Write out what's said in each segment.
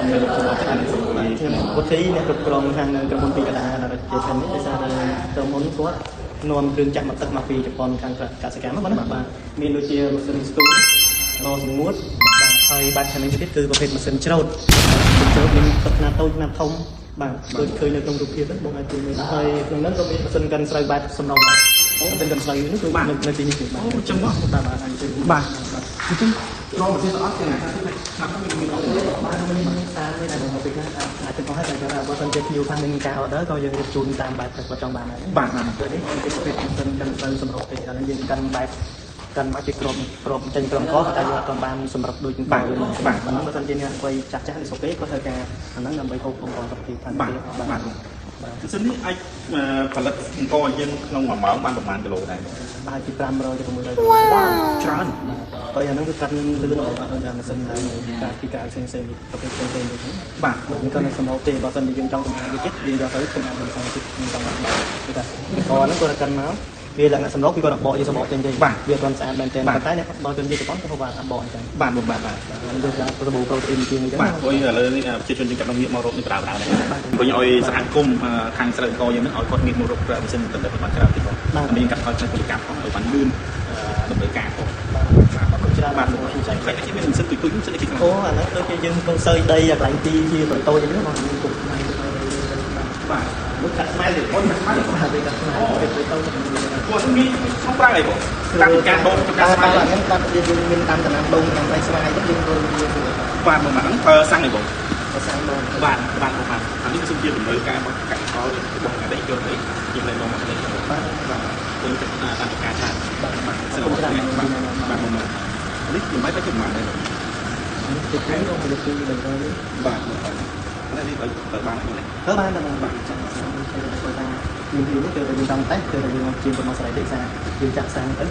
សូមលោកជួបទៅ ខ្ញុំពុទ្ធីអ្នកគ្រប់គ្រងខាងក្រុមហ៊ុនពីកដាដល់ជេសិននេះដោយសារតែក្រុមហ៊ុនគាត់នាំគ្រឿងចាក់មកទឹកមកពីជប៉ុនខាងកសិកម្មណាបាទមានដូចជាម៉ាស៊ីនស្ទូឡសម្ងួតបាទហើយបាត់ខាងនេះទៀតគឺប្រភេទម៉ាស៊ីនច្រូតច្រូតមានទឹកខ្នាតតូចខ្នាតធំបាទដូចឃើញនៅក្នុងរូបភាពហ្នឹងបងអាចជួយមើលហើយក្នុងហ្នឹងក៏មានម៉ាស៊ីនកិនស្រូវបែបសំណងដែរម៉ាស៊ីនកិនស្រូវនេះគឺនៅទីនេះគឺបាទ អូចឹងមក បាទបាទអាចជួយ បាទអញ្ចឹងរកប្រទេសអត់ទាំងណាឆ្នាំមានអត់ បាទមានសារមួយដែលមកពីខ្លះអាចទាំងអស់ហើយតែគាត់ថាបើសិនជាភ្ញៀវខ្លះមានការ order ក៏យើងរៀបជូនតាមបែបដែលគាត់ចង់បានដែរ បាទបាទ នេះជាប្រភេទម៉ាស៊ីនកិនស្រូវសម្រុកទេអានេះយើងកិនបែបកិនមកជាក្របក្របចេញក្រុមកតែយើងអត់ទាន់បានសម្រុកដូច បាទបាទ បាទបើសិនជាអ្នកវ័យចាស់ចាស់នេះស្រុកគេគាត់ត្រូវការអាហ្នឹងដើម្បីហូបអង្គសុខភាពខាង បាទ ទៀត បាទបាទម៉ាស៊ីននេះអាចផលិតអង្គឲ្យយើងក្នុង1ម៉ោងបានប្រហែលគីឡូដែរ បាទពី500ទៅ600 ច្រើន ហើយអាហ្នឹងគឺកាត់លឿនអត់អត់ដល់ម៉ាស៊ីនដែរការពីការផ្សេងផ្សេងប្រភេទផ្សេងផ្សេងដូចនេះ បាទ នេះក៏នៅសម្រាប់ទេបើសិនជាយើងចង់សម្អាតវាទៀតយើងយកទៅសម្អាតមិនសងទៀតយើងចង់បានគឺថាកហ្នឹងគាត់កិនមកវាលក្ខណៈសម្រុកវាគាត់បកជាសម្បកចេញទេវាអត់ទាន់ស្អាតមែនទេប៉ុន្តែអ្នកបើជនជាតិជប៉ុនគាត់បានបកអញ្ចឹង បាទបាទបាទ យើងយកសាប៊ូប្រូតេអ៊ីនជាងអញ្ចឹង បាទព្រោះឥឡូវនេះប្រជាជនយើងចាប់ងាកមករកនេះប្រើប្រើដែរព្រោះឲ្យសហគមន៍ខាងស្រូវអង្គយើងហ្នឹងឲ្យគាត់ងាកមករកប្រើម៉ាស៊ីនទៅបានច្រើនទៀតបងដើម្បីយើងកាត់ថយផ្នែកពលកម្មផងឲ្យបានលឿនដើម្បីការផង បាទ បាទ អរគុណច្រើន បាទ បាទ ចែកតែជាមានម៉ាស៊ីនទុយទុយម៉ាស៊ីននេះគេខ្លះ អូអាហ្នឹងដូចជាយើងកំពុងសើដីអាកន្លែងទីជាតូចៗអញ្ចឹងបងយើងគុំផ្នែកទៅ បាទ មួយកាត់ស្មៅ អូនស្មា បាទវាកាត់ស្មៅពេលទៅទៅ ពួកនេះក្នុងប្រើអីបងតាមការដូងការស្មៅ បាទហ្នឹងតាមយើងមានតាមតំណាំដូងតាមដៃស្វាយហ្នឹងយើងធ្វើវា បាទបងបាទហ្នឹងប្រើសាំងអីបង ប្រសាបង បាទបាទបងបាទអានេះគឺជាតម្រូវការរបស់កសិកររបស់អតិថិជនអីយើងនៅមកនេះ បាទ បាទយើងទៅតាមការឆាត បាទ បាទ អរគុណច្រើន បាទបាទបងបាទនេះមិនបាយទៅប្រហែលដែរ នេះទី2បងលើកទី3ទៅ បាទបាទនេះបើបានអីនេះ ទៅបានតែបានចាំគាត់ថាយើងពីនេះគឺតែយើងចង់តេស្តគឺតែយើងមកជាងមកស្រ័យទេសាយើងចាក់សាំងទៅ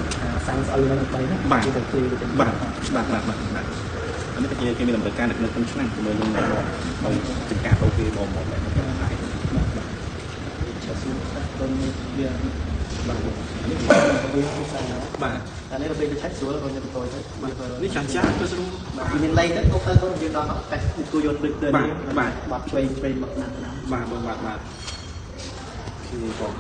សាំងស្អុយនៅដើម្បីហ្នឹងយើងទៅគ្លីទៅ បាទបាទបាទបាទបាទអានេះគេគេមានតម្រូវការនៅក្នុងឆ្នាំជាមួយនឹងបងចំការអូគេបងមកដែរ បាទបាទឆាស៊ូទៅវា បាទ នេះវាពិសា បាទ អានេះទៅពេលឆែកស្រួលក៏ខ្ញុំទៅទៅ នេះចាំចាស់ទៅស្រួល បាទមានលេខទៅអូទៅទៅយើងដល់មកតេស្តគូយកដូចទៅបាទឆ្វេងឆ្វេងមកណាស់ណា បាទបងបាទបាទគឺបង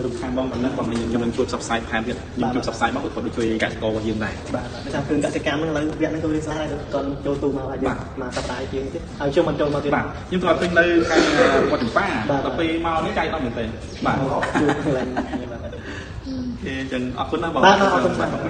រំខានបងប៉ុណ្ណឹងបងខ្ញុំនឹងជួយផ្សព្វផ្សាយថែមទៀតខ្ញុំជួយផ្សព្វផ្សាយមកគាត់ជួយកសិកររបស់យើងដែរ បាទបាទដោយសារគ្រឿងកសិកម្មហ្នឹងឥឡូវវគ្គហ្នឹងក៏រៀនស្អាតដែរគាត់ចូលទូមកហើយយើងមកសប្តាហ៍ជាងទៀតហើយខ្ញុំមិនចូលមកទៀត បាទខ្ញុំធ្លាប់ទិញនៅខាងវត្តចម្ប៉ាដល់ពេលមកនេះចាយដល់មែនទេបាទ ជួបកន្លែងនេះបាទ គេចឹងអរគុណណាស់បង បាទអរគុណបាទ បាទ